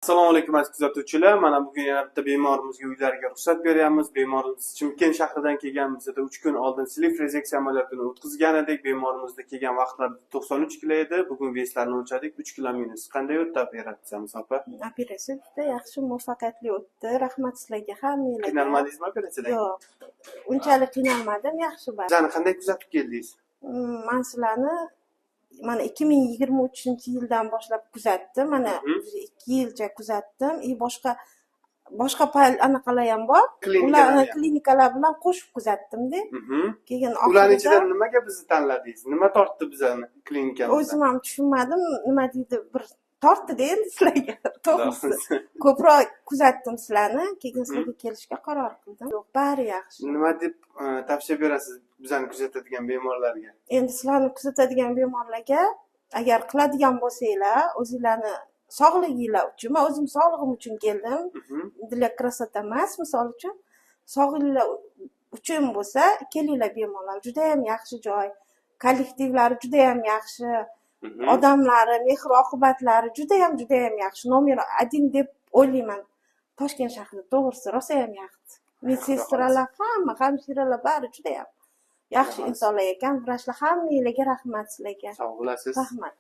Assalomu alaykum, aziz kuzatuvchilar. Mana bugun yana bitta bemorimizga uylariga ruxsat beryapmiz. Bemorimiz Chimkent shahridan kelgan. Bizada 3 kun oldin sleeve rezeksiya amaliyotini o'tkazgan edik. Bemorimizda kelgan vaqtlarida 93 kilo edi. Bugun вес larni o'lchadik, 3 kilo minus. Qanday o'tdi operatsiyamiz, opa? Operatsiya juda yaxshi, muvaffaqiyatli o'tdi. Rahmat sizlarga, hammanglarga. Qiynalmadingizmi operatsiyada? Yo'q, unchalik qiynalmadim, yaxshi bari. Bizani qanday kuzatib keldingiz? Man sizlarni mana 2023-yildan boshlab kuzatdim. Mana 2 yilcha kuzatdim и boshqa boshqa anaqalar ham bor. Klinikalar Ularni ham. Klinikalar bilan qo'shib kuzatdimda. Keyin Ularni oxirida ichidan nimaga bizni tanladingiz? Nima tortdi bizani klinikamizdan? O'zim ham tushunmadim, nima deydi, bir tortdida endi sizlarga, to'g'risi. Ko'proq kuzatdim sizlarni, keyin sizlarga kelishga qaror qildim. Yo'q, bari yaxshi. Nima deb tavsiya berasiz bizani kuzatadigan bemorlarga? Endi sizlarni kuzatadigan bemorlarga, agar qiladigan bo'lsanglar, o'zinglarni sog'lig'inglar uchun, man o'zim sog'lig'im uchun keldim, для красоты emas, misol uchun, sog'lig'inglar uchun bo'lsa, kelinglar bemalol. Judayam yaxshi joy, kollektivlari judayam yaxshi, odamlari, mehr oqibatlari judayam, judayam yaxshi. Номер один deb o'ylayman Toshkent shahrida, to'g'risi, rosayam yaxshi. Medsestralar hamma, hamshiralar, bari judayam yaxshi Xudo insonlar ekan, vrachlar, hammanglarga rahmat sizlarga. Sog' bo'lasiz. Rahmat.